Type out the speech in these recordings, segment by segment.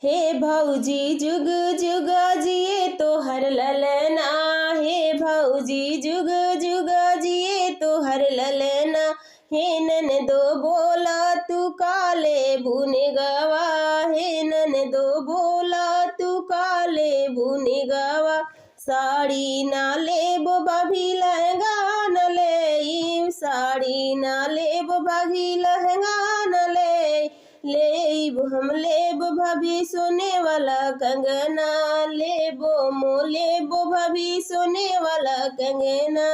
हे भौजी जुग जुग जिए तोहर ललना, हे भौजी जुग जुग जिए तोहर ललना। हे ननदो बोला तू काले बुन गवा, हे ननदो बोला तू काले बुन गवा। साड़ी ना लेबो भाभी लहंगा न लेब, साड़ी ना लेबो भाभी लहंगा न ले लेब हम लेब भाभी सोने वाला कंगना, लेबो मो लेबो भाभी सोने वाला कंगना।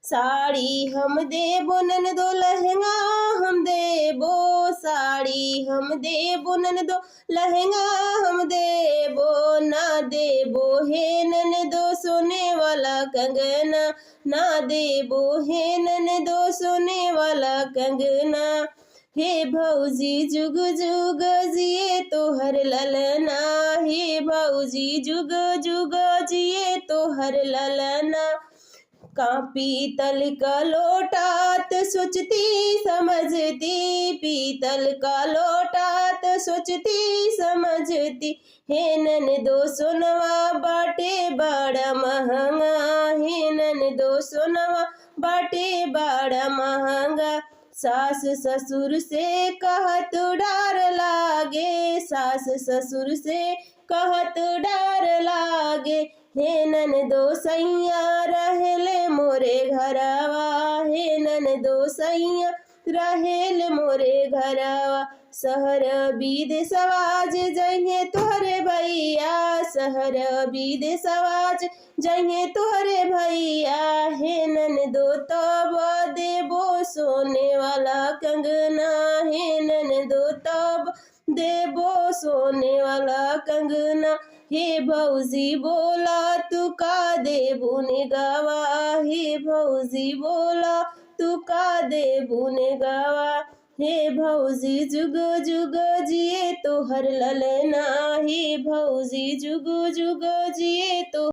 साड़ी हम देबो ननदो लहंगा हम देबो, साड़ी हम देबो ननदो लहंगा हम देबो। ना देबो हे ननदो सोने वाला कंगना, ना देबो हे ननदो सोने वाला कंगना। हे भौजी जुग जुग जिए तोहर ललना, हे भौजी जुग जुग जिए तोहर ललना। का पीतल का लोटात सोचती समझती, पीतल का लोटात सोचती समझती। हे ननदो सोनवा बाटे बड़ा महंगा, हे ननदो सोनवा बाटे बड़ा महंगा। सास ससुर से कहत डर लागे, सास ससुर से कहत डर लागे। हे ननदो सैया रहेले मोरे घरवा, हे ननदो सैया रहेले मोरे घरवा। शहर विदेशवाज जइहे तोहरे भैया, शहर विदेशवाज जइहे तोहरे भैया। हे ननदो तब देबो सोने वाला कंगना, हे ननदो तब देबो सोने वाला कंगना। हे भौजी बोला तू का देबू ने गवा, हे भौजी बोला तू का देबू ने गवा। हे भौजी जुग जुग जिए तोहर ललना, हे भौजी जुग जुग जिए तो।